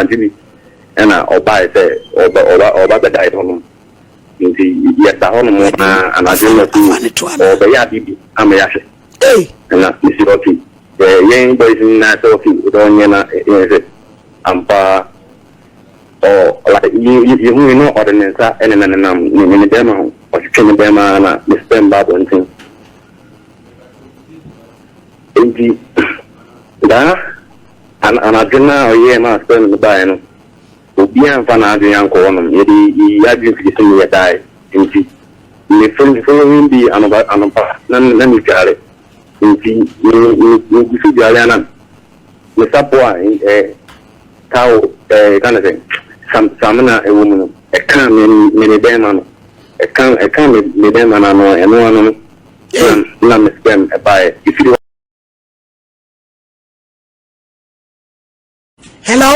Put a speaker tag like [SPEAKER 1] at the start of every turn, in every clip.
[SPEAKER 1] Anadwo bi ɛna ɔbae sɛ ɔba ɔba ɔba bɛdae hɔnom. Nti yɛda hɔnom ara anadwo no na ɔse ɔrebɛyɛ ade bi ama yɛahwɛ. Ɛna mese okay. Yɛn boys no nyinaa sɛ okay wode ɔnyɛ na yɛn sɛ ampa ara ɔ like yɛhui no ɔde ne nsa ɛne na nenam ne ne bɛrima ho ɔtwetwe ne bɛrima ara na ne sperm ba abɔnten. Enti daa anadwo no a ɔyɛɛ maa sperm no baeɛ no, obiara amfa n'adwene ankɔ hɔnom. Yɛde yɛn adwene firi so ne yɛdaeɛ. Enti me following day anɔpa anɔpa na na medware. Enti me me megu so dware a na me sapo a ɛ towel ɛ yɛka no sɛ sam samina ɛwɔ mu no ɛkaa me me me bɛrima no ɛka ɛka me me bɛrima no ano ɛno ano no na na me sperm ɛbaeɛ ɛfiri hɔ.
[SPEAKER 2] Hello.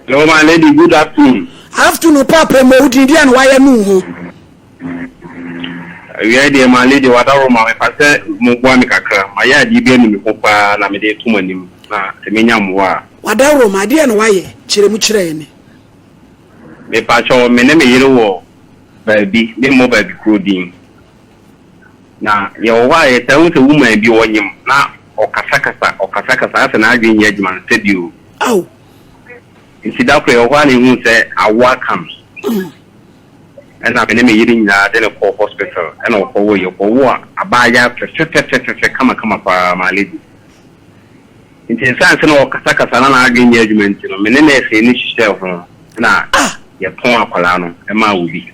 [SPEAKER 1] Hello, my lady. Good afternoon.
[SPEAKER 2] Afternoon, Papa. Mo wudi di an wayɛ no ho.
[SPEAKER 1] Awia deɛ my lady wadaworo ma mepa sɛ mo boa me kakra. Mayɛ adeɛ bi anu me ho paa na mede to mo anim na sɛ menya mmoa a.
[SPEAKER 2] Wadaworo ma adeɛ na wayɛ kyerɛ mu kyerɛ yɛn.
[SPEAKER 1] Mepa kyɛw me ne me yere wɔ baabi me mmɔ baabi kuro din. Na yɛwɔ hɔ a yɛtaa hu sɛ woman bi ɔnyem na ɔkasakasa ɔkasakasa asɛ n'adwene nyɛ adwuma no sɛbi o.
[SPEAKER 2] Ao.
[SPEAKER 1] Nti da koro yɛwɔ hɔ a na yɛhu sɛ awo aka no. Ɛna me ne me yere nyinaa de no kɔɔ hospital ɛna ɔkɔwoeɛ. Ɔkɔwoo a abaayaa fɛfɛfɛfɛfɛ kamakama paa my lady. Nti ɛsiane sɛ na ɔkasakasa na n'adwene nyɛ adwuma nti no me ne nurse no hyehyɛɛ ho na yɛtɔn akwadaa no maa obi.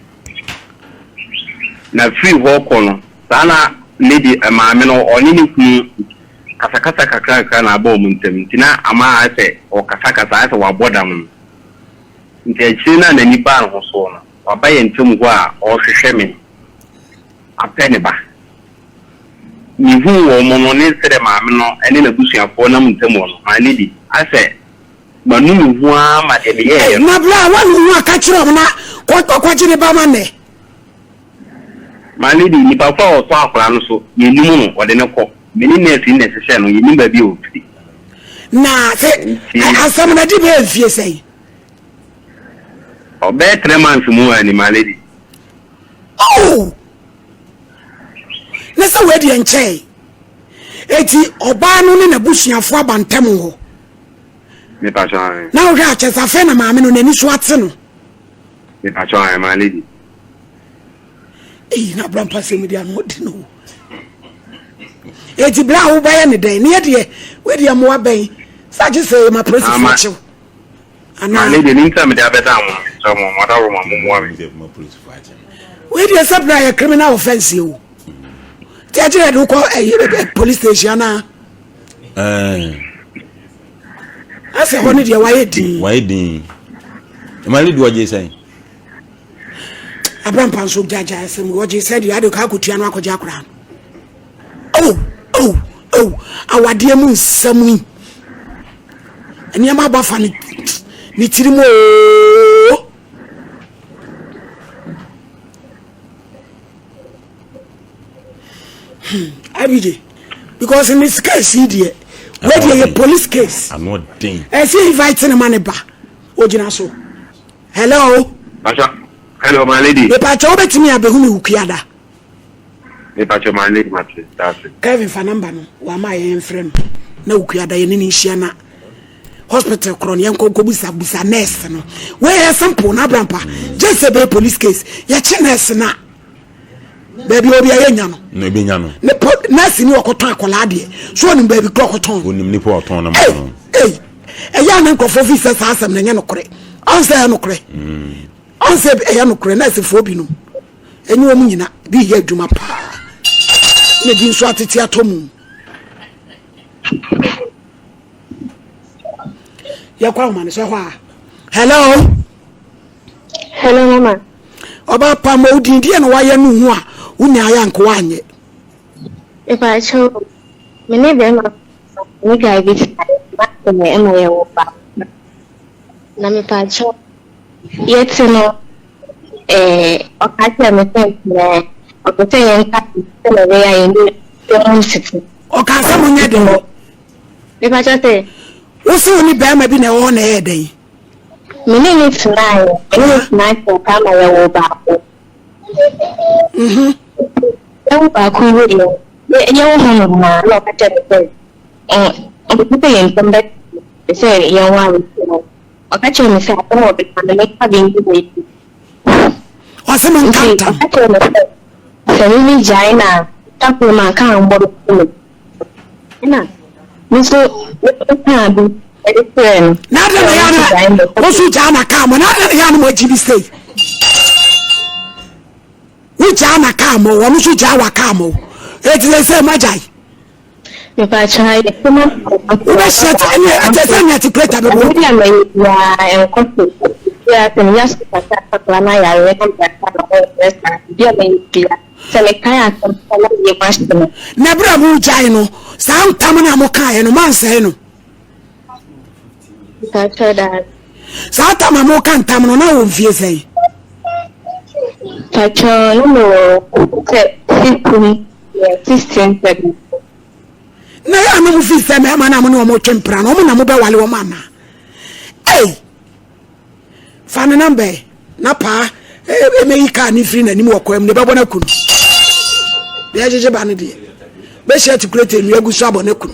[SPEAKER 1] Na firi hɔ kɔ no, saa na lady maame no ɔne ne kunu kasakasa kakrakra na aba wɔn ntam nti na ama ayɛ sɛ ɔkasakasa ayɛ sɛ wabɔ dam no. Nti akyire no a n'ani baa ne ho soɔ no, waba yɛn ntam hɔ a ɔrehwehwɛ me apɛ ne ba. Mehuu wɔn no ne sɛdeɛ maame no ne n'abusuafoɔ nam ntam hɔ no, my lady, ayɛ sɛ Manu me ho ara ma deɛ meyɛeɛ no.
[SPEAKER 2] Na berɛ a woanu wo ho a, ka kyerɛ wɔn na kɔ kɔgye ne ba ma nnɛ.
[SPEAKER 1] My lady, nipa ko a ɔtɔ akwadaa no so, yɛnnim no, ɔde no kɔ. Me ne nurse yi na ɛhyehyɛɛ no, yɛnnim baabi a ɔfiri.
[SPEAKER 2] Na sɛ asɛm no adi bɛyɛ mfie sɛn?
[SPEAKER 1] Ɔbɛyɛ 3 months mu ani, my lady.
[SPEAKER 2] Oh! Ne sɛ wei deɛ nkyɛe. Eti ɔbaa no ne n'abusuafoɔ aba ntɛm hɔ.
[SPEAKER 1] Mepakyɛw ahe.
[SPEAKER 2] Na wohwɛ a kyerɛ sɛ afei na maame no n'ani so ate no.
[SPEAKER 1] Mepakyɛw ahe my lady.
[SPEAKER 2] Eyi na abrampa sɛm di ano ɔdi no. Eti bere a wobɛyɛ ne dɛn ne yɛ deɛ wei deɛ mmoa bɛn sɛ agye sɛ yɛma polisifoɔ kyew.
[SPEAKER 1] Anaa. My lady ne nti a mede abɛda mo mesrɛ mo mo adaworo ma mo mmoa me.
[SPEAKER 2] Wei deɛ sɛ bere a yɛ criminal offence o. Ti agye yɛ de wokɔ ɛyɛ police station anaa. Asɛ hɔ no deɛ wayɛ din.
[SPEAKER 3] Wayɛ din. Ɛma ne di ɔgye sɛn.
[SPEAKER 2] Abrampa nso gyagya asɛm ɔgye sɛ deɛ ade kɔ akɔtua no akɔgye akora no. Oh oh oh awadeɛ mu nsɛm yi. Nneɛma aba fa ne ne tiri mu ooo. Hmm, Abije, because in this case yi deɛ, wei deɛ yɛ police case.
[SPEAKER 3] Ano den.
[SPEAKER 2] Ɛsɛ invite ne ma ne ba. Ogyina so. Hello.
[SPEAKER 1] Pasha, hello my lady.
[SPEAKER 2] Mepakyɛ wobɛtumi abɛhu me wukuada.
[SPEAKER 1] Mepakyɛ my lady mate, daase.
[SPEAKER 2] Kevin fa number no, wama yɛn mfrɛ no. Na wukuada yɛne ne nhyia na hospital korɔ no yɛnkɔ nkɔbusa busa nurse no. Wei yɛ simple na abrampa. Gye sɛ bɛyɛ police case. Yɛkye nurse no a. Baabi a obi a yɛnya no.
[SPEAKER 3] Na ebi nya no.
[SPEAKER 2] Ne po nurse ni ɔkɔtɔn akwadaa deɛ. So onim baabi korɔ ɔkɔtɔn.
[SPEAKER 3] Onim nipa ɔtɔn no ma no.
[SPEAKER 2] Ei, ɛyɛ a na nkurɔfoɔ fi sɛ saa asɛm no ɛnyɛ nokorɛ. Ɔn sɛ ɛyɛ nokorɛ. Ɔn sɛ ɛyɛ nokorɛ nursefoɔ binom. Ɛnyɛ wɔn nyina bi yɛ adwuma paa. Na bi nso atete atɔ mu. Yɛkɔ ahoma no sɛ hɔ a. Hello.
[SPEAKER 4] Hello mama.
[SPEAKER 2] Ɔbaa pa ma odin deɛ na wayɛ no ho a wonya ayɛ anka wanyɛ.
[SPEAKER 4] Mepakyɛw me ne bɛrima me guy bi te ma ɛma yɛwɔ ba na mepakyɛw yɛte no ɛɛ ɔka kyerɛ me sɛ nkyerɛ ɔpɛ sɛ yɛnka sɛ na ɛbɛyɛ a yɛn mu ntete.
[SPEAKER 2] Ɔka sɛ monyɛ den.
[SPEAKER 4] Mepakyɛw sɛ.
[SPEAKER 2] Wo se wo ne barima bi na ɛwɔ hɔ na ɛyɛɛ dɛn?
[SPEAKER 4] Me ne no tenaeɛ. Me ne no tenaeɛ kyɛɛ paa ma yɛwoo baako.
[SPEAKER 2] Mhm.
[SPEAKER 4] Yɛwo baako wieeɛ no, yɛwɔ hɔ nom a, na ɔka kyerɛɛ me sɛ, ɔmpɛ sɛ yɛn ntam bɛte, ɔpɛ sɛ yɛnware. Ɔka kyerɛɛ me sɛ asɛm a ɔbɛka no, menka bi ngu n'anim.
[SPEAKER 2] Ɔse monka
[SPEAKER 4] Nti
[SPEAKER 2] ntam.
[SPEAKER 4] ɔka kyerɛɛ me sɛ, sɛ me megyae no a, da koro manka ammɔ me tirim. Ɛna me nso mekaa bi de kyerɛɛ no.
[SPEAKER 2] Na adɛn na yɛ na wo nso gyaa na kaa mo na adɛn na yɛ na mo agyi bi sei wo gyaa na kaa mo wɔn nso gyaa wa kaa mo eti sɛ sɛ mo agyae. Wobɛhyɛ te ɛne ɛte sɛ nea te plate abɛbɔ.
[SPEAKER 4] Ɛno deɛ mɛyɛ biara ɛnkɔ so. Biara sɛ menya so kakra kakra na yareɛ na mbraka na ɔyɛ saa. Deɛ mɛyɛ biara sɛ mekae asɛm sɛ na yɛ mu ahye no.
[SPEAKER 2] Na berɛ a mogyae no, saa ntam no a mokaeɛ no, moansɛe no?
[SPEAKER 4] Mpakyɛw daabi.
[SPEAKER 2] Saa tam a moka ntam no, na wɔ mfie sɛn?
[SPEAKER 4] Mpakyɛw na mewɔ sɛ 15, 16, 17.
[SPEAKER 2] Na yɛ a na mo fi sɛ mmarima no a mo ne wɔn twe mpena no, wɔn na mobɛwale wɔn anaa? Ei! Fa ne namba yi na paa ɛmɛyi kaa ne firi n'anim wɔ kwan mu na ɛbɛbɔ no aku no. Deɛ ɛgyegye ba no deɛ bɛhyia atikulete nnua gu so abɔ no aku no.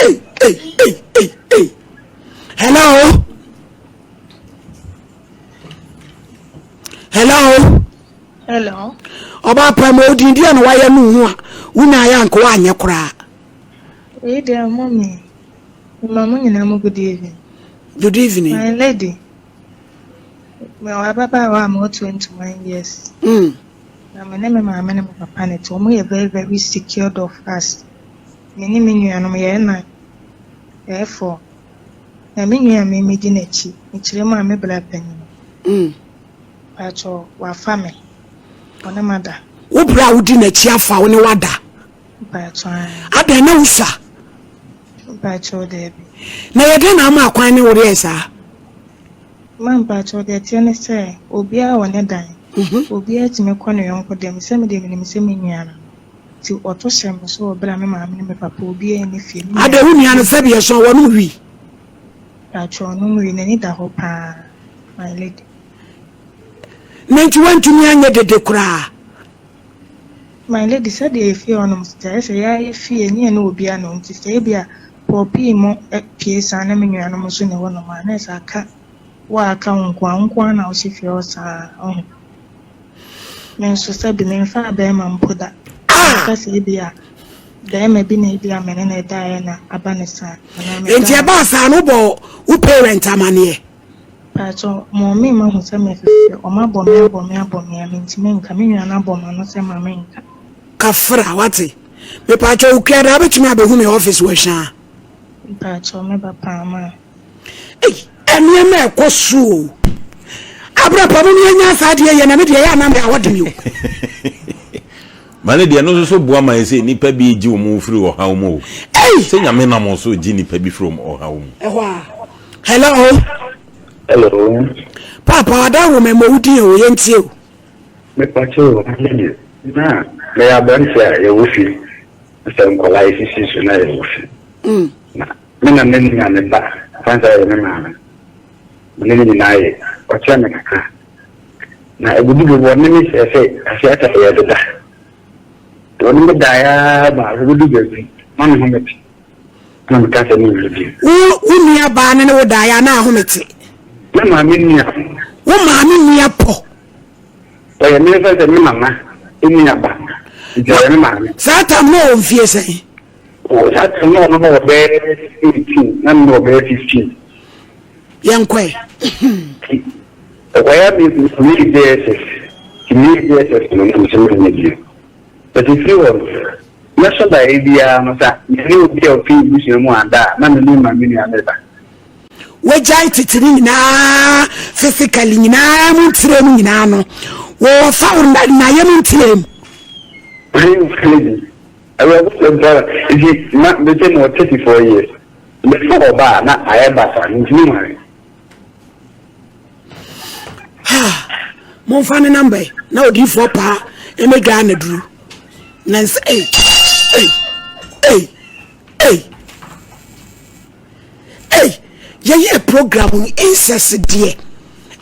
[SPEAKER 2] Ei, ei, ei, ei, ei. Hello? Hello?
[SPEAKER 5] Hello.
[SPEAKER 2] Ɔbaa pa ma odin deɛ na wayɛ no ho a wonyaeɛ anka woanyɛ koraa.
[SPEAKER 5] Wei deɛ mummy, mema mo nyinaa mo good evening.
[SPEAKER 2] Good evening.
[SPEAKER 5] My lady, mewɔ ababaawa a mewɔ 21 years. Na me ne me maame ne me papa ne te. Wɔn yɛ very very secured of us. Me ne me nuanom yɛyɛ nine, yɛyɛ four. Na me nua a me medi n'akyi, mekyerɛ mu a me bra panyin. Mpakyɛw, wafa me. Ɔne m'ada.
[SPEAKER 2] Wo bra a wodi n'akyi afa wo ne wada.
[SPEAKER 5] Mpakyɛw ae.
[SPEAKER 2] Adɛn na wosua?
[SPEAKER 5] Mpakyɛw daabi.
[SPEAKER 2] Na yɛ dɛn na ama akwan ne wo yɛɛ saa?
[SPEAKER 5] Ma mpakyɛw deɛ ɛteɛ ne sɛ obiara wɔ ne dan. Obiara tumi kɔ ne yɔnko dɛm sɛ me deɛ menim sɛ me nua no no nti ɔto hyɛ me so wɔ berɛ a me maame ne me papa obiara nni fie. Me nua
[SPEAKER 2] Adɛn wo nua no sɛbi ɛsɔn wɔnom wii?
[SPEAKER 5] Mpakyɛw ɔnom wii n'ani da hɔ paa my lady.
[SPEAKER 2] Na nti wantumi anyɛ dede koraa?
[SPEAKER 5] My lady, sɛdeɛ efie hɔ nom te, ayɛ sɛ yɛa yɛ fie, ɛnyɛ yɛne obiara na ɛwɔ nti sɛ ebia pɔɔpii mo pue saa na me nuanom nso na ɛwɔ nom a, na ɛsɛ aka wo a aka wo nko ara, wo nko ara na wohyɛ fie hɔ saa, ɔho. Me nso sɛbi memfaa bɛɛma mpo da.
[SPEAKER 2] Ah!
[SPEAKER 5] Meka sɛ ebia bɛɛma bi na ebia me ne no daeɛ na aba no saa, anaa
[SPEAKER 2] Enti
[SPEAKER 5] medaa.
[SPEAKER 2] ɛbaa saa no wobɔɔ wo parent amaneɛ?
[SPEAKER 5] Mpakyɛw, mɔmee mahu sɛ mefefɛ, ɔmo abɔ me abɔ me abɔ me a mentumi nka, me nua no abɔ m'ano sɛ ma menka.
[SPEAKER 2] Kafra, wate? Mepakyɛw, Okuada wobɛtumi abɛhu me office wɔ Hwaa?
[SPEAKER 5] Mpakyɛw, mɛba paa ma.
[SPEAKER 2] Ei, nneɛma ɛkɔ so o. Abrapa mo ne anya saa adeɛ yɛ na me deɛ ɛyɛ anam awɔ de me o.
[SPEAKER 3] Ma ne deɛ no nso so boa ma yɛ sɛ nnipa bi gye wɔn firi ɔhaw mu o.
[SPEAKER 2] Ei!
[SPEAKER 3] Sɛ Nyame nam so gye nnipa bi firi wɔn ɔhaw mu.
[SPEAKER 2] Ɛhɔ a. Hello.
[SPEAKER 1] Hello.
[SPEAKER 2] Papa wada wo mɛmɔ wo din o yɛntie o.
[SPEAKER 1] Mepakyɛ o, me deɛ na meyɛ aberante a yɛwɔ fie sɛ nkwadaa yɛsisi so na yɛwɔ fie. Na me na me nua me ba fan sɛ ɔyɛ me maame. Me ne ne nyinaa yɛ ɔkyerɛ me kakra. Na ɛgudu baabi ɔne me hyɛ sɛ ase ata yɛ deda. Ɔne me daeɛ ara ma ɛgudu baabi ma me ho mete. Na meka sɛ menyɛ bio.
[SPEAKER 2] Wo wo nua baa ne ne wo daeɛ a na ahome te.
[SPEAKER 1] Me maame nua.
[SPEAKER 2] Wo maame nua pɔ.
[SPEAKER 1] Ɔyɛ me nfa sɛ me mama nua ba. Nti ɔyɛ me maame.
[SPEAKER 2] Saa tam no ɔwɔ mfie sɛn?
[SPEAKER 1] Oh, saa tam no ɔno no wɔ bɛyɛ 18 na me wɔ bɛyɛ 15.
[SPEAKER 2] Yɛnkɔɛ.
[SPEAKER 1] Ɛkɔyɛ me me JSS. Nti me JSS no na mesɛ menyɛ bio. But ɛfiri hɔ no, mɛsɔ daeɛ biara no, sɛ me ne obi a ɔfiri m'abusua mu ada a, na me ne maame nua no reba.
[SPEAKER 2] Wagyae tete no nyinaa, physically nyinaa mu ntirɛ mu nyinaa no, wɔfa wo nnaeɛ mu ntirɛ mu.
[SPEAKER 1] Lady, awerɛhosɛm paa, nti na mete mewɔ 34 years, mɛfa ɔbaa a na ayɛ basaa, mentumi nware.
[SPEAKER 2] Ha! Momfa ne namba yi na odiyifoɔ paa mmɛdwa anaduru. Na nsɛ ei ei ei ei ei. Ei, yɛyɛɛ program no incest deɛ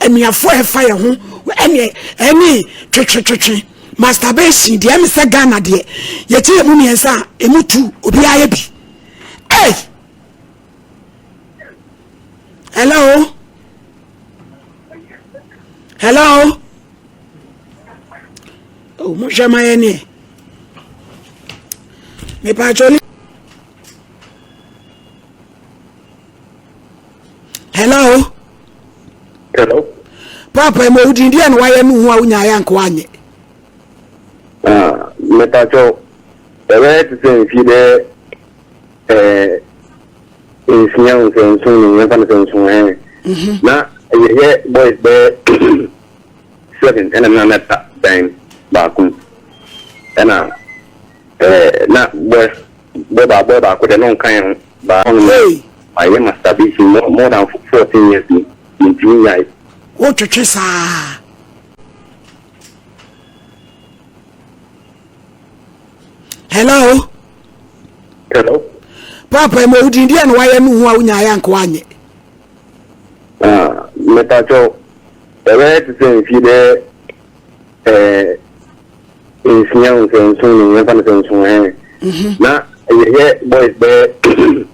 [SPEAKER 2] anuafoɔ a ɛfa yɛ ho ɛne ɛne twetwetwetwe masturbation deɛ ɛne sɛ Ghana deɛ yɛkyɛ yɛ mu mmiɛnsa a emu tu obiara yɛ bi. Ei, hello, hello, oh mo hwɛ ma yɛ neɛ mepa atwɔ ne. Hello.
[SPEAKER 1] Hello.
[SPEAKER 2] Papa mo wudi deɛ na wayɛ no ho a wonya ayɛ anka wanyɛ.
[SPEAKER 1] Ah, mepatwɔ ɛbɛyɛ te sɛ mfie bɛyɛ ɛɛ nsia nsɛ nson no yɛmfa no sɛ nson ɛɛ mhm. na yɛyɛ boys bɛyɛ seven ɛna na na dan baako ɛna ɛɛ na boys Boy baa boy baako deɛ na ɔnka yɛn ho baa hɔ nom
[SPEAKER 2] Hey!
[SPEAKER 1] mayɛ masturbation more more than 14 years ni mentumi nnyae.
[SPEAKER 2] Wo twetwe saa. Hello.
[SPEAKER 1] Hello.
[SPEAKER 2] Papa mo wodin deɛ na wayɛ no ho a wonya ayɛ anka wanyɛ.
[SPEAKER 1] Ah, mepatwɔ ɛbɛyɛ te sɛ mfie bɛyɛ ɛɛ nsia nsɛ nson no yɛmfa no sɛ nson ɛn mhm. na yɛyɛ boys bɛyɛ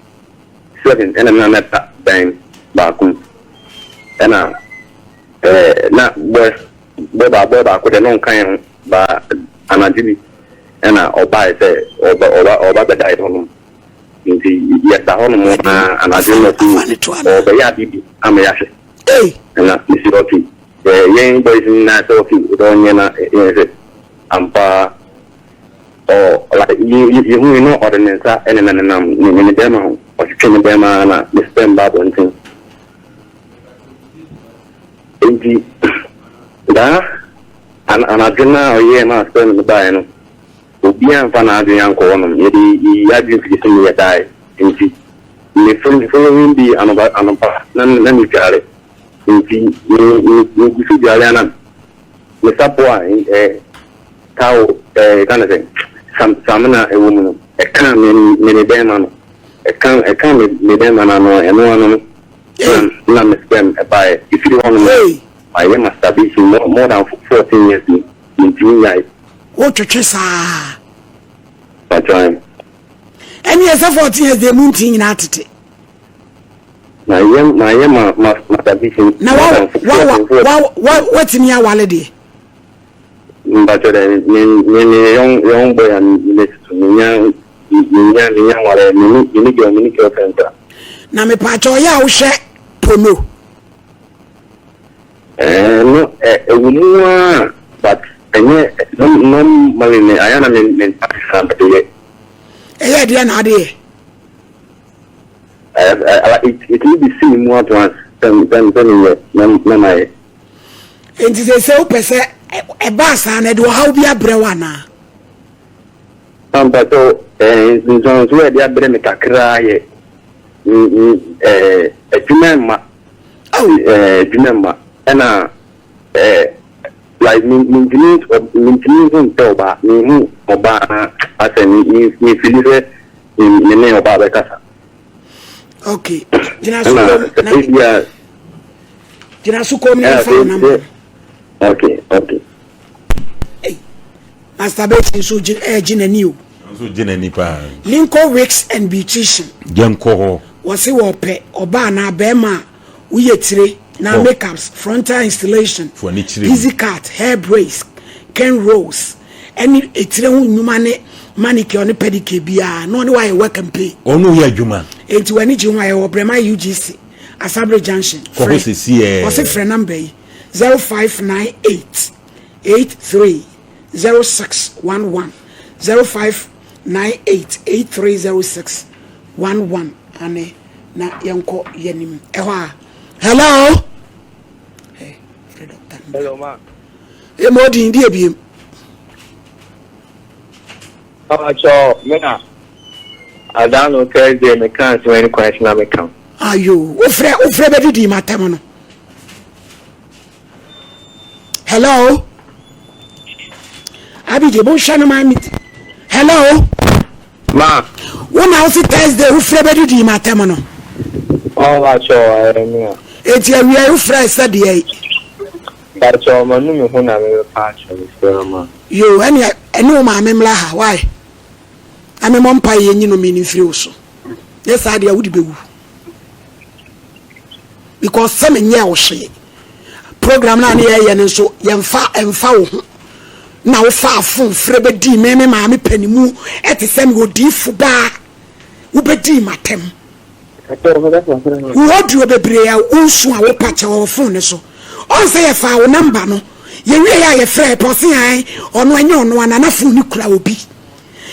[SPEAKER 1] seven ɛna na na ta dan baako mu ɛna ɛɛ na boy boy baa boy baako deɛ na ɔnka yɛn ho baa anadwo bi ɛna ɔbae sɛ ɔba ɔba ɔba bɛda yɛ hɔnom nti yɛda hɔnom anadwo no so ɔbɛyɛ ade bi ama yɛahwɛ ɛna mesi ɔte Yɛn boys nyinaa sɛ ɔse dɛ ɔnyɛ na yɛn sɛ ampa ɔ like yehui no ɔde ne nsa ɛne na nenam ne ne bɛrima ho ɔtwetwe ne bɛrima na ne sperm ba abɔnten nti daa anadwo no a ɔyɛɛ ma sperm no baeɛ no obiara mfa n'adwene ankɔ hɔnom yɛde yɛ adwene firi so ne yɛdae nti ne following day anɔpa anɔpa na na medware Nti me me megu so dware a na me sapo a ɛɛ towel ɛɛ yɛka no sɛ sam samina ɛwɔ mu no ɛka me me me bɛrima no ɛka ɛka me me bɛrima no ano ɛno ano no na na me sperm ɛbaeɛ efiri hɔ nom no mayɛ masturbation more more than 14 years ni mentumi nyae.
[SPEAKER 2] Wotwetwe saa.
[SPEAKER 1] Patwan.
[SPEAKER 2] Ɛne ɛsɛ 14 years deɛ mu nti nyinaa tete.
[SPEAKER 1] Mayɛ mayɛ ma ma masturbation.
[SPEAKER 2] Na wa wa wa wa watumi awale deɛ.
[SPEAKER 1] Mpatsɔ dɛ me me me yɛ young young boy a me me tutu me nya me nya me nya nware me ni me ni girl me ni girlfriend kora.
[SPEAKER 2] Na me patsɔ ɔyɛ a wohwɛ pono.
[SPEAKER 1] Ɛɛ no ɛ ɛwɔ mu aa but ɛnyɛ normally ne ayɛ na me me ntaase na mede yɛ.
[SPEAKER 2] Ɛyɛ deɛ na ade yɛ.
[SPEAKER 1] Ɛtumi de si me mu at once sɛ sɛ sɛ meyɛ na na mayɛ.
[SPEAKER 2] Nti sɛ sɛ wopɛ sɛ ɛbaa saa na ɛde ɔhaw bi abrɛ wo anaa?
[SPEAKER 1] Ampa sɛ nsunsuansoɔ a ɛde abrɛ me kakraa yɛ adwuma mma adwuma mma ɛna like me mentumi mentumi nso mpɛ ɔbaa mehu ɔbaa asɛ me me me fili sɛ me ne ɔbaa bɛkasa.
[SPEAKER 2] Okay gyina so kom na ebia gyina so kom na fa nam.
[SPEAKER 1] Okay okay.
[SPEAKER 2] Hey, masturbation nso gye ɛɛ gye n'ani o.
[SPEAKER 3] Nso gye n'ani paa.
[SPEAKER 2] Lincoln Wigs and Beautician.
[SPEAKER 3] Yɛn kɔ hɔ.
[SPEAKER 2] Wɔsi wɔpɛ ɔbaa na bɛrima a Woyɛ tire na makeups, frontal installation, easy cut, hair braids, ken rolls, ɛne etire ho nnwuma ne manicure ne pedicure biara na ɔne wayɛ work and pay.
[SPEAKER 3] Ɔno yɛ adwuma.
[SPEAKER 2] Enti w'ani gye ho a yɛwɔ Brɛma UGC, Asabere Junction.
[SPEAKER 3] Kɔ hɔ sisi ɛ.
[SPEAKER 2] Ɔse frɛ number yi 0598 83 0611 0598 83 0611 ane. na yɛnkɔ yɛnim ɛhɔ a hello hey, frɛ doctor no
[SPEAKER 6] hello ma
[SPEAKER 2] ɛma ɔdin di ebiem
[SPEAKER 6] Ɔkyɛ me na adano Thursday me kan sɛ ɛne kwan na me kan.
[SPEAKER 2] Ayo, wofrɛ wofrɛ bɛdidi matam no. Hello. Abigye, monhwɛ no ma me. Hello.
[SPEAKER 6] Ma.
[SPEAKER 2] Wo na wo se Thursday wo frɛ bɛdidi matam no.
[SPEAKER 6] Ɔmpakyɛ ɛyɛ me a.
[SPEAKER 2] Eti awia yi wofrɛ sɛ deɛ yi.
[SPEAKER 6] Mpakyɛ ɔma nu me ho na mebɛpa akyɛ mesrɛ ma.
[SPEAKER 2] Yoo ɛneɛ ɛne wo maame mmra ha why na me mmɔ mpaeɛ nyi nomee no mfiri wo so nyɛ saa deɛ wode bɛwu because sɛ menyɛɛ wo hwee program no a ne yɛyɛ no nso yɛmfa ɛmfa wo ho na wofa afon frɛ bɛdii me me maame panimu ɛte sɛ me odiifo baa wobɛdii m'atɛm Wo audio bebree a wonsu a wopa kyɛw wɔ phone no so. Ɔn sɛ yɛfaa wo number no, yɛwiei a yɛfrɛɛ pɛ ɔse ae ɔno ɛnyɛ ɔno ana na phone no kura obi.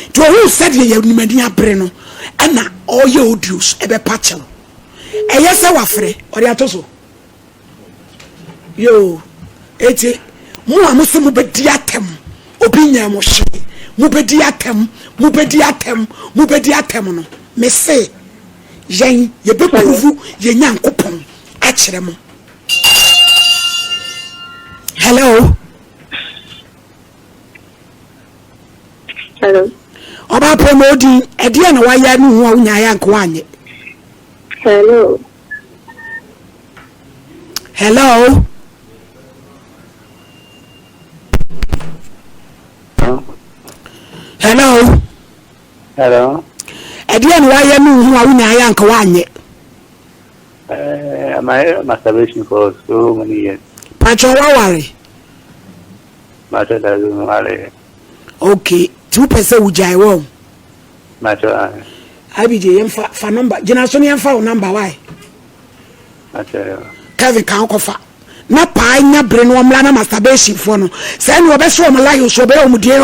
[SPEAKER 2] Nti ohuu sɛdeɛ yɛnim ani abere no ɛna ɔyɛ audios ɛbɛpa kyɛw. Ɛyɛ sɛ wafrɛ ɔde ato so. Yoo, eti mo a mo se mobɛdi atɛm, obi nyɛɛ mo hwee, mobɛdi atɛm, mobɛdi atɛm, mobɛdi atɛm no, me se yɛn yɛbɛpuruvu yɛn Nyankopɔn akyerɛ mo. Hello.
[SPEAKER 4] Hello.
[SPEAKER 2] Ɔbaa pɛ ma odin, ɛdeɛ na wayɛ ne ho a wonyaeɛ anka woanyɛ.
[SPEAKER 4] Hello.
[SPEAKER 2] Hello. Hello.
[SPEAKER 6] Hello.
[SPEAKER 2] Ɛdeɛ na wayɛ ne ho a wonyaeɛ anka woanyɛ.
[SPEAKER 6] My masturbation for so many years.
[SPEAKER 2] Pacho waware.
[SPEAKER 6] Pacho dabi maware.
[SPEAKER 2] Okay, ti wopɛ sɛ wogyae wɔn.
[SPEAKER 6] Pacho ahe.
[SPEAKER 2] IBJ yɛmfa fa number gyina so ne yɛmfa wo number why. Kevin kan kɔfa na paa nya bere no ɔmmra na masturbation foɔ no sɛ ɛne ɔbɛsɛ wɔn lion so ɔbɛyɛ wɔn deɛ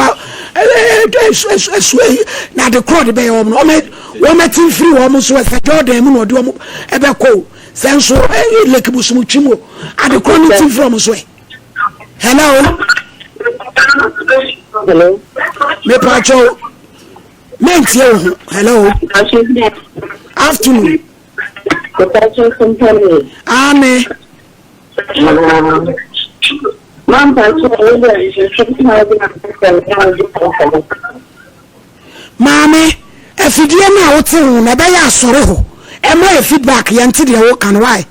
[SPEAKER 2] ɛsu na ade korɔ de bɛyɛ wɔn no wɔn ɛte mfiri wɔn so ɛsɛ Jordan mu na ɔde wɔn ɛbɛkɔ o sɛ nso lake bosom twi mu ade korɔ no te mfiri wɔn so ɛ hello
[SPEAKER 4] hello
[SPEAKER 2] mepaakyɛw mentie wo ho hello afternoon Aane. Maame, afidie no a wote ho no ɛbɛyɛ asɔre hɔ. Ɛma yɛ feedback yɛnte deɛ woka no why?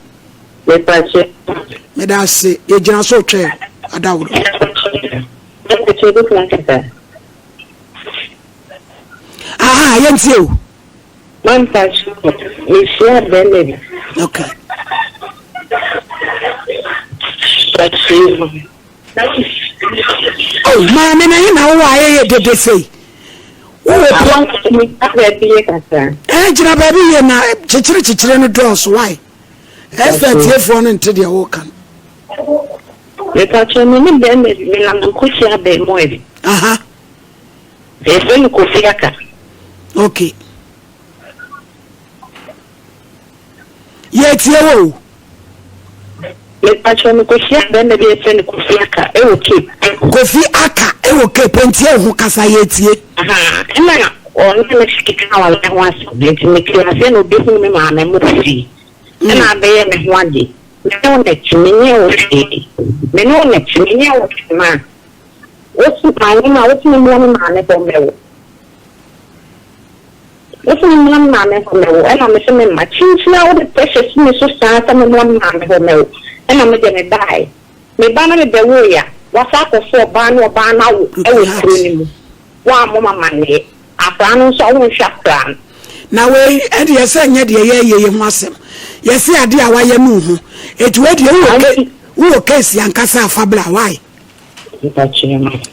[SPEAKER 2] Meda ase yɛgyina so retwɛn adaworo. Aha yɛntie o.
[SPEAKER 4] Mampa so no, mehyiaa barima bi.
[SPEAKER 2] Okay. Oh, maame na yɛ na wowɔ ayɛ yɛ dede sei. Wowɔ
[SPEAKER 4] po. Gyina baabi yɛ kakra.
[SPEAKER 2] Ɛɛ gyina baabi yɛ na kyekyere kyekyere no dɔɔso wae. Ɛsɛ atiefoɔ no nte deɛ woka no.
[SPEAKER 4] Mepakyɛ me ne bɛrima bi menam nkɔhyia abɛɛmoa bi.
[SPEAKER 2] Aha.
[SPEAKER 4] Yɛfrɛ no Kofi Aka.
[SPEAKER 2] Ok. Yɛretie wo o.
[SPEAKER 4] Mepakyɛw mekɔhyia bɛrima bi a yɛfrɛ no Kofi Aka ɛwɔ Cape.
[SPEAKER 2] Kofi Aka ɛwɔ Cape ntie wo ho kasa yɛretie.
[SPEAKER 4] Ahaa ɛna ɔne me keka awareɛ ho asɛm nti mete aseɛ na ɔbɛhunu me maame mo fie ɛna abɛyɛ me ho ade. Me ne wo na ɛte menyɛɛ wo hwee me ne wo na ɛte menyɛɛ wo hwee maa Wosi maame ma wosi me mmra me maame hɔ mmɛwo. Wosi me mmra me maame hɔ mmɛwo ɛna me se me mma kyinkyin a wode pressure si me so saa sɛ me mmra me maame hɔ mmɛwo ɛna me deɛ me baae. Me ba na me bɛwoe a wasa akɔfo ɔbaa ne ɔbaa no awo ɛwɔ kuro no mu woammɔ me amaneɛ akwadaa no nso a wonhwɛ akwadaa no.
[SPEAKER 2] Na wei ɛdeɛ sɛ nyɛ deɛ yɛyɛ yi ho asɛm yɛse adeɛ a wayɛ no ho eti wei deɛ wowɔ wowɔ case ankasa a fa bra why.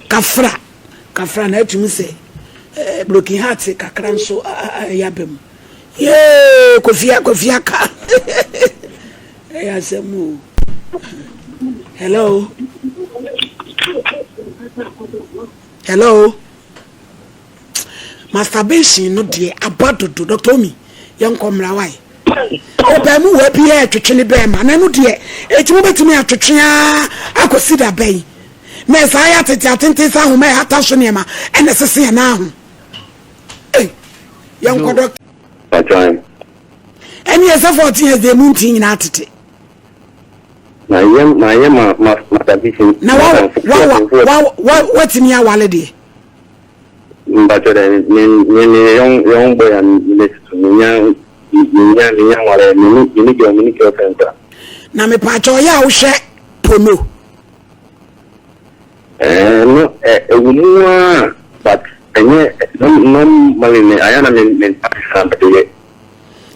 [SPEAKER 2] Kafra kafra na atumi sɛ eh, broken heart kakra nso ɛyɛ aba mu yee kofi kofi aka ɛyɛ asɛm o hello hello masturbation no deɛ aba dodo dr omi yɛnkɔ mmra wae ɔbaa mu wɔ bi yɛ twetwe ne bɛrima na ɛno deɛ eti mo bɛtumi atwetwe aa akɔsi da bɛn na ɛsaa yɛ atete atenten sɛ ahoma ɛhata so nneɛma ɛna ɛsese yɛn nan ho ei yɛnkɔ dɔkta
[SPEAKER 1] Patwan.
[SPEAKER 2] ɛne ɛsɛ 14 years deɛ mu nti nyinaa tete
[SPEAKER 1] Ma yɛ ma yɛ ma ma masturbation.
[SPEAKER 2] na wa wa wa wa watumi awale deɛ
[SPEAKER 1] Mpatsɔ dɛ me me me yɛ young young boy a me me nya. menya menya nware me ne me ne girl me ne girlfriend kora.
[SPEAKER 2] Na mepaakyɛ ɔyɛ a wohwɛ pono?
[SPEAKER 1] Ɛɛ no ɛwɔ mu ara but ɛnyɛ normally ne ayɛ na me me nsa na mede yɛ.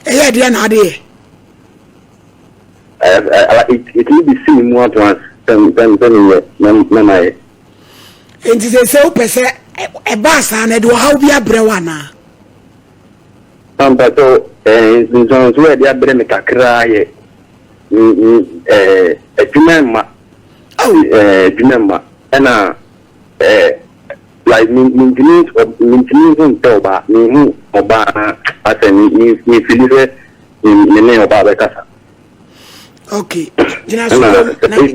[SPEAKER 2] Ɛyɛ deɛ na ade yɛ?
[SPEAKER 1] Ɛtumi de si me mu at once sɛ sɛ sɛ meyɛ na na mayɛ.
[SPEAKER 2] Nti sɛ sɛ wopɛ sɛ ɛbaa saa na ɛde ɔhaw bi abrɛ wo anaa?
[SPEAKER 1] Ampa sɛ nsunsuansoɔ a ɛde abrɛ me kakraa yɛ adwuma mma adwuma mma ɛna like mentumi mentumi nso mpɛ ɔbaa mehu ɔbaa asɛ me fili sɛ me ne ɔbaa bɛkasa.
[SPEAKER 2] Okay gyina so kom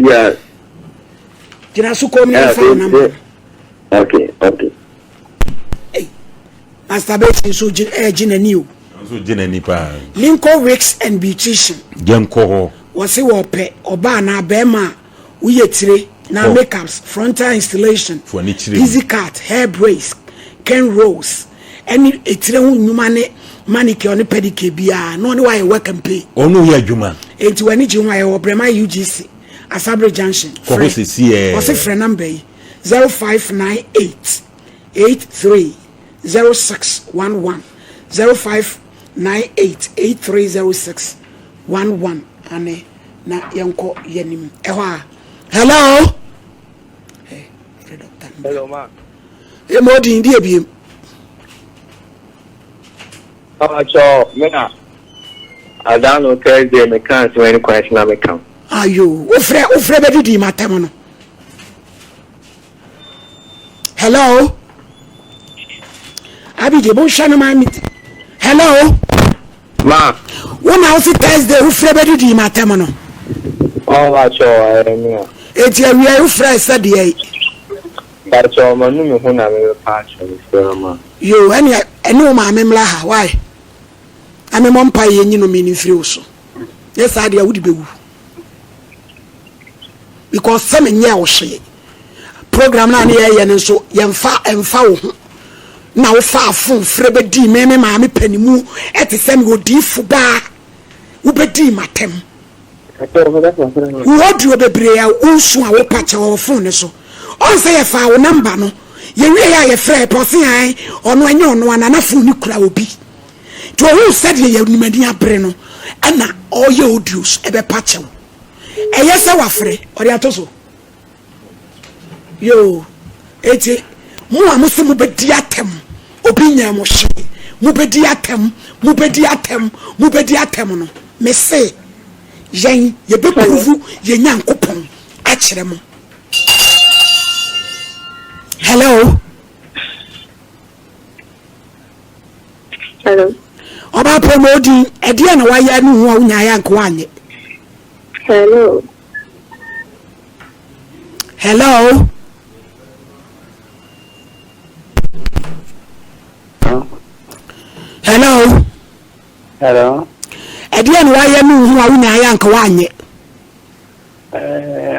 [SPEAKER 2] na gyina so kom na ɛfa wo namba.
[SPEAKER 1] Okay okay.
[SPEAKER 2] Hey, masturbation nso gye ɛgye n'ani o.
[SPEAKER 3] Nso gye n'ani paa.
[SPEAKER 2] Lincoln Wigs and Beautician.
[SPEAKER 3] Yɛn kɔ hɔ.
[SPEAKER 2] Wɔsi wɔpɛ ɔbaa anaa bɛrima a woyɛ tire na makeups, frontal installation, easy cut, hair braids, ken rolls, ɛne etire ho nnwuma ne manicure ne pedicure biara na ɔne wayɛ work and pay.
[SPEAKER 3] Ɔno yɛ adwuma.
[SPEAKER 2] Enti w'ani gye ho a yɛwɔ Brɛma UGC, Asabere Junction.
[SPEAKER 3] Kɔ hɔ sisi ɛɛ.
[SPEAKER 2] Ɔse frɛ number yi 0598 83 0611 0598 83 0611 ane na yɛnkɔ yɛnim ɛhɔ a. Hello. Hey, frɛ doctor.
[SPEAKER 6] Hello ma.
[SPEAKER 2] Emu odin di ebiem.
[SPEAKER 6] Ɔkyɛ me na adano Thursday me kan so ɛne kwan na me kan.
[SPEAKER 2] Ayo, wofrɛ wofrɛ bɛdidi matam no. Hello. Abigye, monhwɛ no ma me. Hello.
[SPEAKER 6] Ma.
[SPEAKER 2] Wo na wo se Thursday wofrɛ bɛdidi matam no.
[SPEAKER 6] Ɔkyɛ ɛyɛ me a.
[SPEAKER 2] Eti awia wofrɛ sɛ deɛ yi.
[SPEAKER 6] Pakyɛ manu me ho na mebɛpa akyɛ mesrɛ ma.
[SPEAKER 2] Yo, ɛne ɛne wo maame mmra ha, why? Na memmɔ mpaeɛ yɛnyi no me mfiri wo so. Nyɛ saa deɛ wode bɛwu. Because sɛ menyɛɛ wo hwee. Program no a ne yɛyɛ no nso yɛmfa ɛmfa wo ho. Na wofa afon frɛ bɛdii me me maame panimu ɛte sɛ me odiifo baa. Wobɛdii m'atɛm. Wo audio bebree a wonsu a wopa kyɛw wɔ phone no so. Ɔn sɛ yɛfaa wo number no, yɛwiei a yɛfrɛɛ pɛ ɔse ae ɔno ɛnyɛ ɔno a na na phone no kura obi. Nti ohuu sɛdeɛ yɛnim ani abere no ɛna ɔyɛ audios ɛbɛpa kyɛw. Ɛyɛ sɛ wafrɛ ɔde ato so. Yoo, eti mo a mo se mobɛdi atɛm, obi nyɛɛ mo hwee, mobɛdi atɛm, mobɛdi atɛm, mobɛdi atɛm no, mese yɛn yɛbɛpuruvu yɛn Nyankopɔn akyerɛ mo. Hello.
[SPEAKER 4] Hello.
[SPEAKER 2] Ɔbaa pɛ ma odi ɛdeɛ na wayɛ ne ho a wonyaeɛ anka woanyɛ.
[SPEAKER 4] Hello.
[SPEAKER 2] Hello. Hello.
[SPEAKER 7] Hello.
[SPEAKER 2] Ɛdeɛ na wayɛ ne ho a wonyaeɛ anka woanyɛ.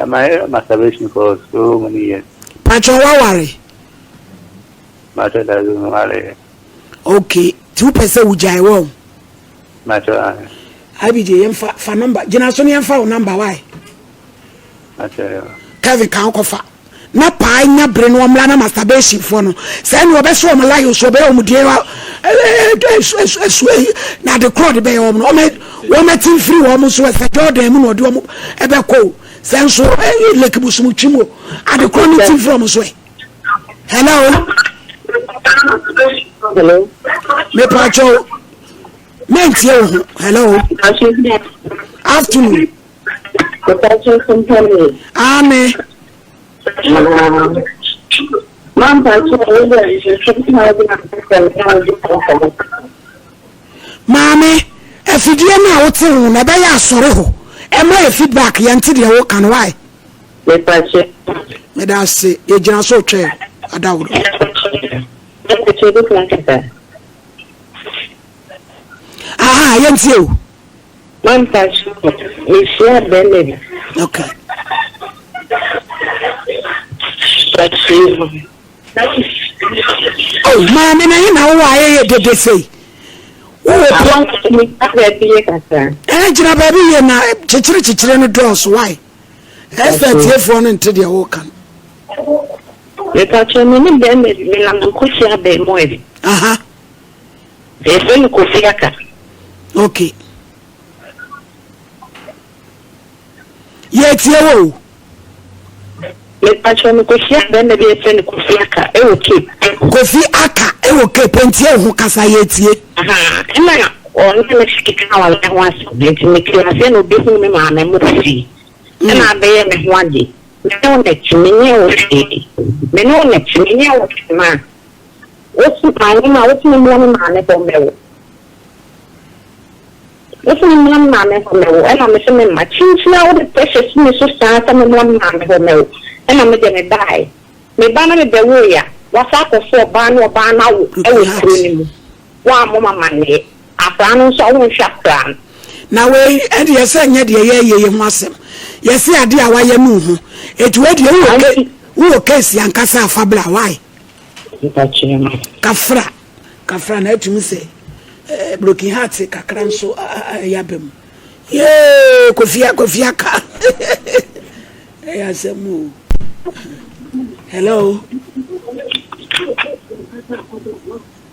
[SPEAKER 7] My masturbation for so many years.
[SPEAKER 2] Pacho waware.
[SPEAKER 7] Macho doesn't worry.
[SPEAKER 2] Okay. Ti wopɛ sɛ wogyae wɔ.
[SPEAKER 7] Macho.
[SPEAKER 2] IBJ yɛmfa fa number gyina so ne yɛmfa wo number why. Kevin kan kɔfa na paa nya bere no ɔmmra na masturbation foɔ no sɛ ɛne ɔbɛso wɔn lion so ɔbɛyɛ wɔn deɛ ɛsu na ade korɔ de bɛyɛ wɔn no wɔn ɛti mfiri wɔn so ɛsɛ Jordan mu na ɔde wɔn ɛbɛkɔ o sɛ nso lake busumutwi mu ade korɔ no ti mfiri wɔn so ɛ hello.
[SPEAKER 4] Hello.
[SPEAKER 2] Mepa kyɛw mɛntie wo ho hello. Afternoon. Aane. Maame, afidie no a wote ho no ɛbɛyɛ asɔre hɔ. Ɛma yɛ feedback yɛnte deɛ woka no why? Meda ase yɛgyina so retwɛn adaworo. Aha yɛntie o.
[SPEAKER 4] Mampa so mehyia bɛrima bi.
[SPEAKER 2] Okay. Oh, maame na he na wowɔ ayɛyɛ dede sei. Wowɔ Ɛɛ gyina baabi yie na kyekyere kyekyere no dɔɔso why? Ɛsɛ atiefoɔ no nte deɛ woka no.
[SPEAKER 8] Mepakyɛ me ne bɛrima bi menam nkɔhyia abɛɛmoa bi.
[SPEAKER 2] Aha.
[SPEAKER 8] Yɛfrɛ no Kofi Aka.
[SPEAKER 2] Okay. Yɛtie wo o.
[SPEAKER 8] Mepakyɛw mekohyia bɛrima bi a yɛfrɛ no Kofi Aka ɛwɔ Cape.
[SPEAKER 2] Kofi Aka ɛwɔ Cape ntie wo ho kasa yɛtie.
[SPEAKER 8] Ahaa ɛna ɔne me keka aware ho asɛm nti mete aseɛ na ɔbɛhunu me maame mo fie ɛna abɛyɛ me ho ade me ne wo na te menyɛ wo hwee me ne wo na te menyɛ wo hwee ma wosi maame ma wosi me mmra me maame hɔ mmɛwo. Wose memmra me maame hɔ mmɛwo ɛna mese memma. Kyinkyin ara wode pressure si me so saa sɛ memmra me maame hɔ mmɛwo ɛna me deɛ mebaeɛ. Meba na mebɛwoeɛ a, woasan akɔfo ɔbaa ne ɔbaa no awo wɔ kuro no mu. Woammɔ me amanneɛ. Akwadaa no nso a wonhwɛ akwadaa no.
[SPEAKER 2] Na wei ɛdeɛ sɛ nyɛ deɛ yɛyɛ yi ho asɛm. Yɛse adeɛ a wayɛ no ho. Eti wei deɛ wowɔ ke wowɔ case ankasa a fa bra why? Kafra. Kafra na atumi sɛ eh, broken heart kakra nso ɛyɛ aba mu. Yee, kofi kofi aka. Ɛyɛ asɛm o. Hello.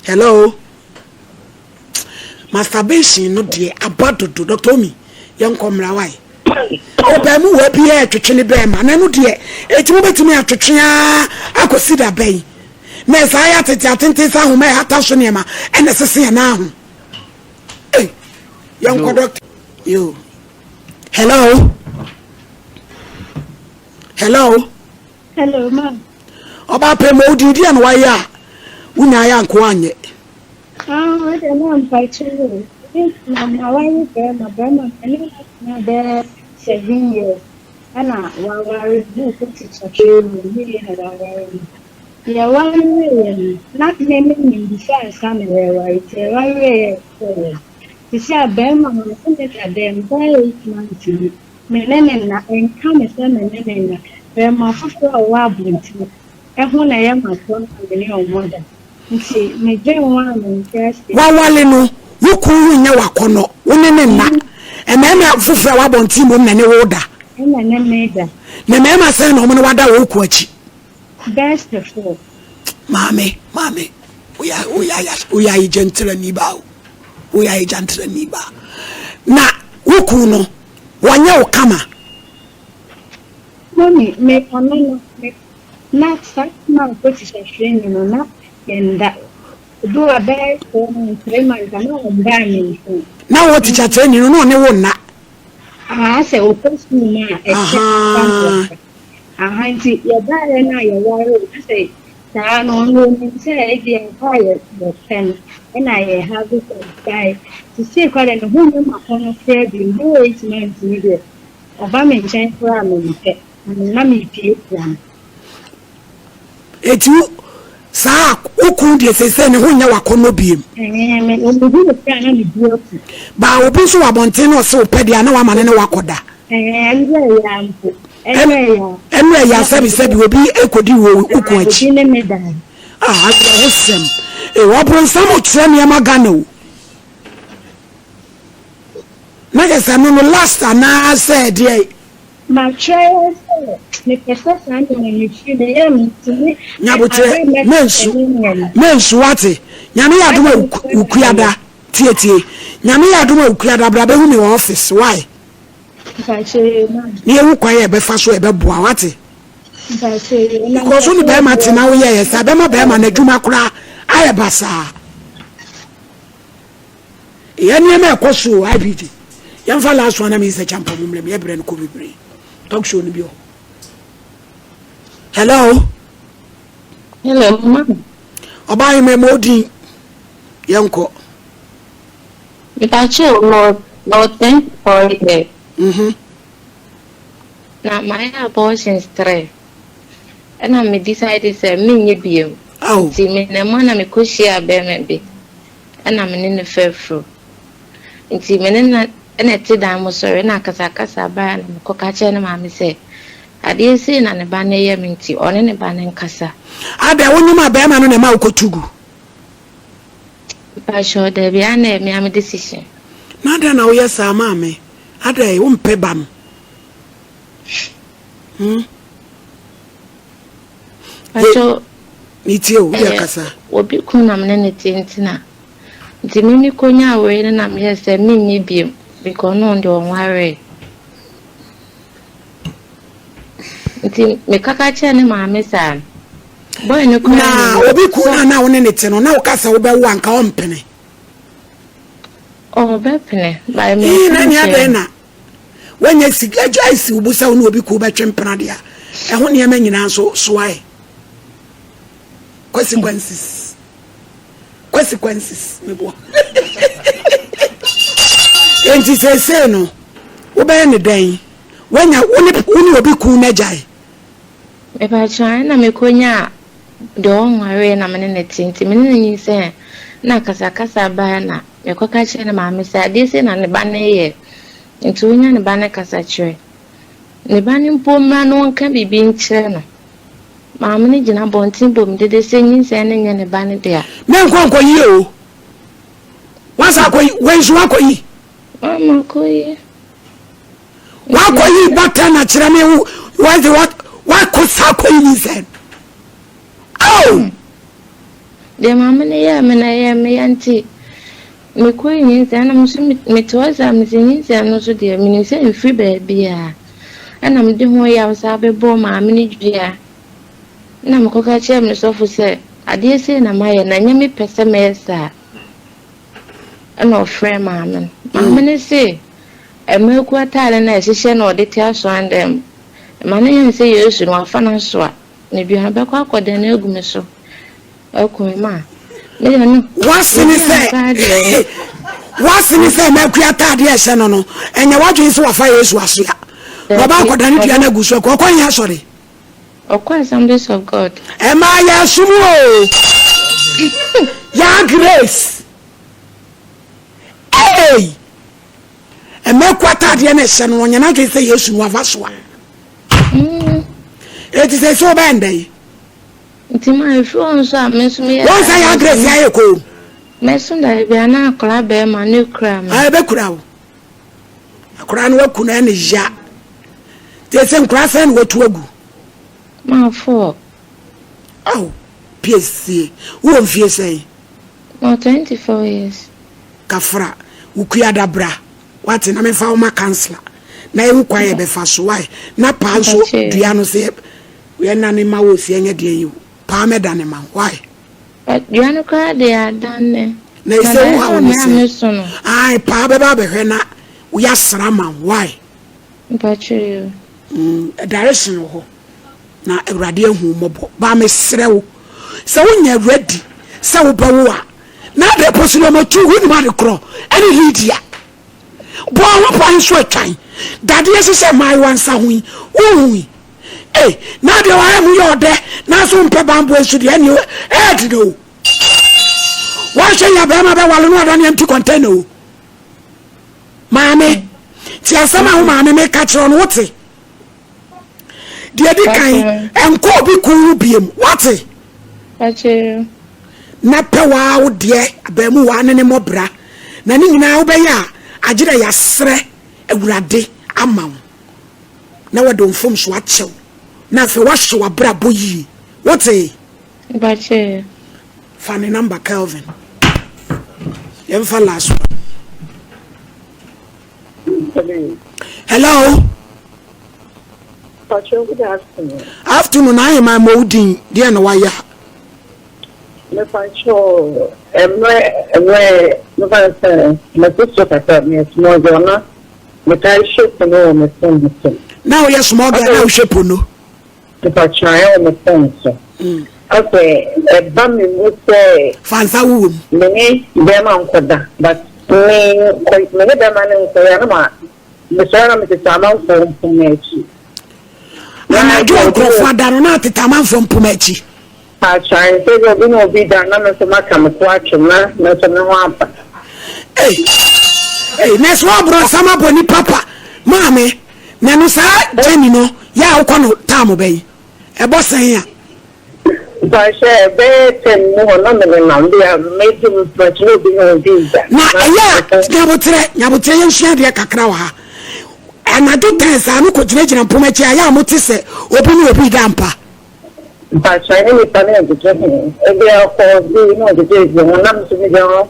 [SPEAKER 2] Hello. Masturbation no deɛ aba dodo Dr. Omi yɛnkɔ mmra wae. Ɔbaa mu wɔ bi yɛ twetwe ne bɛrima na ɛno deɛ eti wobɛtumi atwetwe ara akɔsi da bɛn. Na ɛsaa yɛ atete atenten sɛ ahoma ɛhata so nneɛma ɛna ɛsese yɛn nan ho. Ei, yɛnkɔ dɔkta. Yo. Hello. Hello.
[SPEAKER 9] Hello, ma.
[SPEAKER 2] Ɔbaa pɛ ma odi di na wayɛ a wonya ayɛ anko anyɛ.
[SPEAKER 9] Ah, ɔde na mpakyɛ o. Na ma wayɛ bɛrima bɛrima ɛne na bɛɛ 7 years ɛna waware buuku tikya training ne na waware no. Yɛware wieeɛ no, na me menim before ansa na yɛreware nti yɛware wieeɛ yɛkɔeɛ. Seesei a barima no me ne no da dɛm bɛyɛ 8 months ni, me ne no nna, ɛnka me sɛ me ne no nna. Barima foforɔ a ɔwɔ abɔnten ɛho na ɛyɛ m'akɔnnɔ a me ne ɔmo da. Nti medwen ho a mente aseɛ.
[SPEAKER 2] Waware no, wo kunu ho nyɛ w'akɔnnɔ, wo ne no nna. Mmarima foforɔ a ɛwɔ abɔnten mmom na ɛne wo da.
[SPEAKER 9] Ɛna ne me da.
[SPEAKER 2] Na mmarima sɛn na wɔn ne wo ada wɔ wo kunu akyi?
[SPEAKER 9] Best four.
[SPEAKER 2] Maame, maame, woyɛ woyɛ woyɛ ayigyantirani baa o, woyɛ ayigyantirani baa. Na wo kun no, wɔnyɛ wo kama.
[SPEAKER 9] Mami, me ɔno no, me na saa na ɔkɔ tikya training no na yɛn da. Ebi wɔ bɛyɛ 4 months, 3 months, na wɔn baa mi nkyɛn.
[SPEAKER 2] Na wɔ tikya training no na ɔne wo nna.
[SPEAKER 9] Aha, sɛ ɔkɔ sukuu mu a ɛkyɛ ansa. Aha nti yɛbaeɛ no a yɛwaree na sɛ saa no ɔno ɔnim sɛ ebia ɛhɔ a yɛpɛ no ɛna yɛ have sex bae sisei koraa deɛ ne ho nyɛ m'akɔnnɔ koraa bio bɛyɛ 8 months ni deɛ ɔba me nkyɛn koraa a mempɛ na mepiapia no.
[SPEAKER 2] Eti wo saa wo kun deɛ seesei ne ho nyɛ w'akɔnnɔ biem.
[SPEAKER 9] Ɛɛ me mehu no koraa na me bu afu.
[SPEAKER 2] Baa obi nso wɔ abɔnten na ɔse wopɛ deɛ a na wama ne ne wakɔda.
[SPEAKER 9] Ɛɛ ɛnna ɛyɛ a mpo ɛnna ɛyɛ a.
[SPEAKER 2] Ɛnna ɛyɛ a sɛbi sɛbi obi ekodi wo wo kun akyi.
[SPEAKER 9] Obi ne me da.
[SPEAKER 2] Ah awerɛhosɛm. Ee ɔbronsam kyerɛ nneɛma Ghana o. Na kyerɛ sɛ no no last anaasɛ ɛdeɛ.
[SPEAKER 9] Matwerɛ sɛ mepɛ sɛ saa nneɛma no firi me yam nti me.
[SPEAKER 2] Nyabotrɛ mensu mensu wate nyame yɛ adom a wukuada tietie nyame yɛ adom a wukuada bra bɛhu me wɔ office why. Ne yɛhu kwan a ɛbɛfa so ɛbɛboa wate. Because wo ne bɛrima te na woyɛ yɛ saa bɛma bɛrima n'adwuma koraa ayɛ basaa. Yɛ nneɛma ɛkɔ so o IPT. Yɛmfa last one na mi sɛ champa mu mmerɛ mi yɛ brɛ no kɔ bebree. Talk show no bi hɔ. Hello.
[SPEAKER 10] Hello, mama.
[SPEAKER 2] Ɔbaa yi mɛ odin. Yɛnkɔ.
[SPEAKER 10] Mepakyɛw no no 24 years. Na mayɛ abortions three. Ɛna me decide sɛ menyɛ biom. Nti me nam a na mekɔhyia bɛrima bi. Ɛna me ne no fɛfuru. Nti me ne no ɛna ɛte dan mu sɔre ɛna akasakasa baeɛ na mekɔka kyerɛ ne maame sɛ adeɛ sei na ne ba no yɛ me nti ɔne ne ba no nkasa.
[SPEAKER 2] Adɛn, wonyem a bɛrima no na ɛma wokɔtu gu?
[SPEAKER 10] Mpakyɛw dabi ana ɛyɛ mea me decision.
[SPEAKER 2] Na adɛn na woyɛ saa maame adɛn wompɛ ba no hmm.
[SPEAKER 10] Mpakyɛw
[SPEAKER 2] metie o wode akasa.
[SPEAKER 10] Obi kun na mene ne te nti na nti me me konyaa wei no na meyɛ sɛ menyɛ biom because ɔno deɛ ɔnwaree. Nti mekaka kyerɛɛ ne maame saa no, boy no koraa
[SPEAKER 2] Na
[SPEAKER 10] nim
[SPEAKER 2] obi kun
[SPEAKER 10] sɛ
[SPEAKER 2] no a na wo ne ne te no, na woka sɛ wobɛwo a, nka ɔmpene?
[SPEAKER 10] Ɔbɛpene, but
[SPEAKER 2] Ii,
[SPEAKER 10] menka
[SPEAKER 2] na nea
[SPEAKER 10] nkyerɛ
[SPEAKER 2] dɛn
[SPEAKER 10] no.
[SPEAKER 2] na woanya sika agya asi wo bo sɛ wo ne obi kun bɛtwe mpena deɛ a, ɛho nneɛma nyinaa nso soa ɛ. Consequences. Consequences, meboa. Enti seesei no, wobɛyɛ ne dɛn? Wanya wo ne wo ne obi kun no agyae?
[SPEAKER 10] Mepakyɛw, ɛna mekonyaa deɛ ɔnwareɛ na me ne no te nti me ne no nyinsɛn na akasakasa baeɛ na mekɔka kyerɛɛ ne maame sɛ adeɛ sei na ne ba no reyɛ nti ɔnya ne ba no kasakyerɛ. Ne ba no mpo mmra na ɔnka biribi nkyerɛ no. Maame no gyina abɔnten bɔ me dede sɛ nyinsɛn no nyɛ ne ba no dea.
[SPEAKER 2] Menkɔ nkɔyi o. Woasan akɔyi, wei nso woakɔyi.
[SPEAKER 10] Mama kɔyi.
[SPEAKER 2] Wakɔyi bɔtɛ na kyerɛ me wo wɔdze wakɔ saa kɔyi nyinsɛn. Ao!
[SPEAKER 10] Hmm. Deɛ maame no yɛɛ me na ɛyɛɛ me ya nti mekɔyi nyinsɛn na me nso mete hɔ saa mese nyinsɛn no nso deɛ menim sɛ mfiri baabiara ɛna mede ho yaw saa bɛbɔɔ maame no dua na mekɔka kyerɛɛ me sɔfo sɛ adeɛ sei na mayɛ na ɛnyɛ me pɛ sɛ mɛyɛ saa. Ɛna ɔfrɛɛ maame no. Maame no se, Mmaku ataade no a ɛhyehyɛ na ɔde te asɔrdan mu. Mma no nyɛ no sɛ Yesu no, wafa no asoa. Ne dua no bɛkɔ akɔdane agu me so aku me ma. Me deɛ no,
[SPEAKER 2] W'ase ne
[SPEAKER 10] me dua no
[SPEAKER 2] sɛ,
[SPEAKER 10] koraa deɛ ɛnyɛ.
[SPEAKER 2] w'ase ne sɛ mmaku ataade a ɛhyɛ no no, ɛnyɛ w'adwene sɛ wafa Yesu asoa. Na ɔba
[SPEAKER 10] Dabi,
[SPEAKER 2] akɔdane dua
[SPEAKER 10] ɔbɛ,
[SPEAKER 2] no agu so aku. Ɔkɔ he asɔre?
[SPEAKER 10] ɔkɔ Assemblies of God.
[SPEAKER 2] Ɛmaa yɛsom o. Yaa Grace. Ei! Mmaku ataadeɛ no ɛhyɛ no ɔnyɛ n'adwene sɛ Yesu no wafa so a. Eti sɛ sɛ ɔbɛyɛ ndɛ yi.
[SPEAKER 10] Nti ma efiri hɔ nso a me nso meyɛ
[SPEAKER 2] Wɔn sɛ Yaa Grace ayɛ koom.
[SPEAKER 10] Mɛso daeɛ bi a na akwadaa bɛrima no kura me.
[SPEAKER 2] Ah, ɛbɛkura wo. Akwadaa no waku no ɛne ya. Te sɛ nkwadaa sɛn na watu agu.
[SPEAKER 10] Ma four.
[SPEAKER 2] Aw, piesie. Wowɔ mfie sɛn?
[SPEAKER 10] Ma 24 years.
[SPEAKER 2] Kafra, wo kuada bra. Wate na memfa wo ma councilor. Na yɛhu kwan yɛbɛfa so. Why? Na paa nso dua no sɛ yɛnane ma wo si ɛnyɛ deɛ yi o. Paa mɛdane ma wo. Why?
[SPEAKER 10] But dua no koraa de adanne.
[SPEAKER 2] Na ɛsɛ wo haw ne sɛ. Ae paa bɛba abɛhwɛ na woyɛ ma wo. Why?
[SPEAKER 10] Mpakyɛ yo.
[SPEAKER 2] Mm, direction wɔ hɔ. Na Awurade ahu wo mmɔbɔ. Baa mesrɛ wo sɛ wonyɛ ready sɛ wobɛwo a na ade po so nneɛma tu wonim ade korɔ ɛne Lydia bɔ ho ban nso atwan dadeɛ hyehyɛ mmaayewa nsa ho yi wohu yi ei na adeɛ wayɛ mu yɛ ɔdɛ nanso wompɛ banboa nso deɛ ɛne ɛɛdene o woahwɛ yɛ bɛrima bɛwale no adane empty container o maame ti asɛm a wo maame meka kyerɛ no wote Deɛ di kan, nkɔ obi kun ho biem. Wate? Na pɛ waa wo deɛ abaamu waa ne ne mmɔbra. Na ne nyinaa wobɛyɛ a, agye dɛ yɛasrɛ Awurade ama wo. Na wɔde wo mfomso akyɛ wo. Na afei woahwɛ w'abrabɔ yie. Wote? Fa ne number Kelvin. Yɛmfa last one. Hello.
[SPEAKER 11] Pacho, good afternoon.
[SPEAKER 2] Afternoon, na ahema ma wo din deɛ na wayɛ a.
[SPEAKER 11] Mepacho, mmerɛ mmerɛ mefa no sɛ mɛte so kakra meyɛ small girl na metaa hwɛ pono wɔ me phone so.
[SPEAKER 2] Na woyɛ small girl na wohwɛ pono.
[SPEAKER 11] Mpakyɛw wɔ me phone so. Afei ɛba me mu sɛ.
[SPEAKER 2] Fa nsa wowɔ
[SPEAKER 11] mu. Me ne bɛrima nkɔda but me nkɔ me ne bɛrima no nkɔyɛ na ma mesɔre na metete amanfoɔ mpoma akyi.
[SPEAKER 2] Anadwo nkurɔfoɔ ada no na atete amanfoɔ mpoma akyi.
[SPEAKER 11] Pakyɛw sɛ bi obi ne obi da na me nso maka me to atwem na me nso me ho aba.
[SPEAKER 2] Ei ei nɛɛse w'aborɔ nsam abɔ nipa pa maame na ɛno saa journey no yɛ a wokɔ no time bɛn ɛbɔ sɛn a.
[SPEAKER 11] Mpakyɛ ɛbɛyɛ ten mu hɔ na me nenam bi a medi mpakyɛ na obi ne obi da.
[SPEAKER 2] Na ɛyɛ a nyabotrɛ nyabotrɛ yɛn sua adeɛ kakra wɔ ha. Anadwo ten saa no kɔ gyinagyina mpoma akyi a yɛ a mo te sɛ obi ne obi da mpa.
[SPEAKER 11] Mpakyɛ ne nipa no ɛgyegye ho ebi ɔkɔ bi na ɔgyegye gyegye ho na me nso me gyina hɔ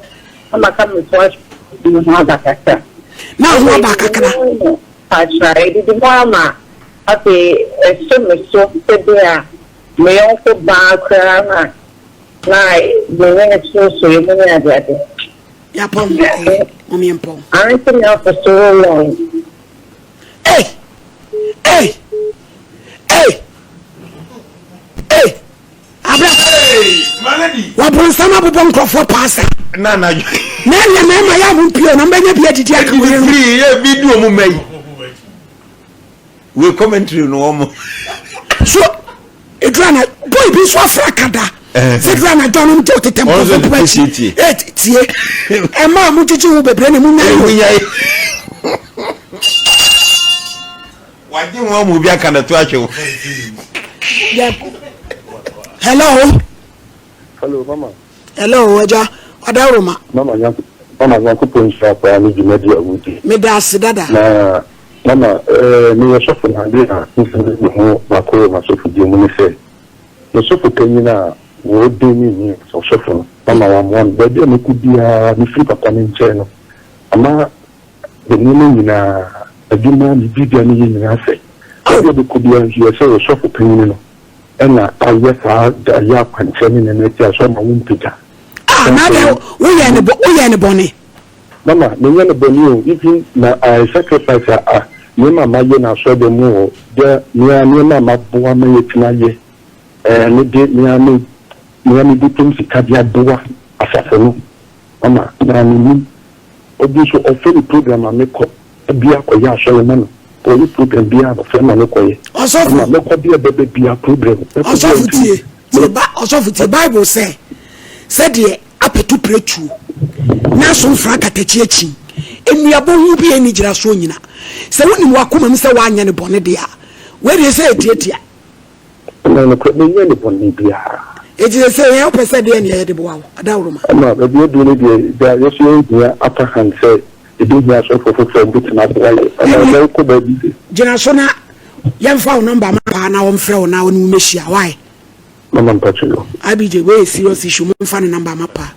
[SPEAKER 11] na maka me to ahwɛ me ho aba kakra.
[SPEAKER 2] Na ho aba kakra.
[SPEAKER 11] Mpakyɛ edidi mu ama afei ɛhyɛ me so sɛ bi a me yɔnko baa koraa na na me ne no sosoɛ mu ne adeade.
[SPEAKER 2] Yɛapɔn ɛyɛ mom yɛmpɔn.
[SPEAKER 11] Ante me afo so long.
[SPEAKER 2] Ei! Ei! Ei! Ei! Abra! Wɔbronsam abobɔ nkurɔfoɔ paa sa.
[SPEAKER 3] Na na.
[SPEAKER 2] Na ɛnna mmarima yɛ a mo mpie na mbɛnya bi adidi aka mo yere no.
[SPEAKER 3] Yɛ bi di wɔn mma yi. Wei commentary no wɔn.
[SPEAKER 2] So edura na boy bi nso afra kada. Sɛ edura na dɔn no gye otete mpɔfo mpoma akyi. E tie. Ɛma a mo gyegye ho bebree na mo nya yi.
[SPEAKER 3] Wagye ho ama obi aka na to ahwɛ wo.
[SPEAKER 2] Hello.
[SPEAKER 1] Hello mama.
[SPEAKER 2] Hello agya ɔdawuruma.
[SPEAKER 1] Mama nyanko mama nyankopɔn nhyira paa ne dwumadi a wodi.
[SPEAKER 2] Meda ase dada.
[SPEAKER 1] Na mama eh, meyɛ sɔfo na ade a nsɛm bi ho baako wɔ m'asɔfodie mu ne sɛ me sɔfo panyin a wɔɔdeni me as ɔsɔfo no mama wammoa me baabi a mɛkɔ biara mefiri papa no nkyɛn no ama Me nneɛma nyinaa, adwuma, me biribia meyɛ nyinaa sɛ baabi a bɛkɔ biara nso yɛ sɛ ɔsɔfo panyin no na ayɛ saa ayɛ akwankyerɛ ne nneɛma ati a sɛ ɔma wo mpagya.
[SPEAKER 2] Ah, na adɛn woyɛɛ ne bɔ woyɛɛ ne bɔne?
[SPEAKER 1] Mama, menyɛ no bɔne o, even na I sacrifice a ah, nneɛma a mayɛ no asɔrdan mu hɔ, deɛ me ara nneɛma a maboa ma yɛatumi ayɛ, eh, mede me ara me me ara me bɔtɔm sika de aboa asafo no, mama, na mennim. Obi nso ɔfrɛ me program a mekɔ bia kɔyɛ asɔre ma no ɔyɛ program bia ɔfrɛ ma me kɔyɛ
[SPEAKER 2] Ɔsɔfo.
[SPEAKER 1] ma mɛkɔ bia bɛbɛ bia program mɛkɔ bia
[SPEAKER 2] Ɔsɔfo
[SPEAKER 1] nti
[SPEAKER 2] tie tie ba ɔsɔfo tie Bible sɛ sɛdeɛ apɛtu pere tuo na asomfra akatakyi akyi nnuabɔ ho bi ɛni gyina soɔ nyina sɛ wonim wakoma mu sɛ woanyɛ ne bɔne deɛ a wei deɛ sɛ ɛtiatia.
[SPEAKER 1] Ɛna nokorɛ menyɛ ne bɔne biara.
[SPEAKER 2] Enti seesei yɛn wopɛ sɛ deɛn na yɛde boa wo? Adaworoma.
[SPEAKER 1] Ɛna baabi aduru no deɛ gya yɛso yɛnhia upper hand sɛ yɛbɛhia asɔfoɔ foforɔ a wɔbɛtumi aboa yɛn. Ɛna ɛnɛ wokɔ baabi sɛ.
[SPEAKER 2] Gyina so na yɛmfa wo number ma paa na ɔmfrɛ wo na ɔne wo mmɛhyia, why?
[SPEAKER 1] Mama mpakyɛ yo.
[SPEAKER 2] IBJ, wei yɛ serious issue, momfa ne number ma paa.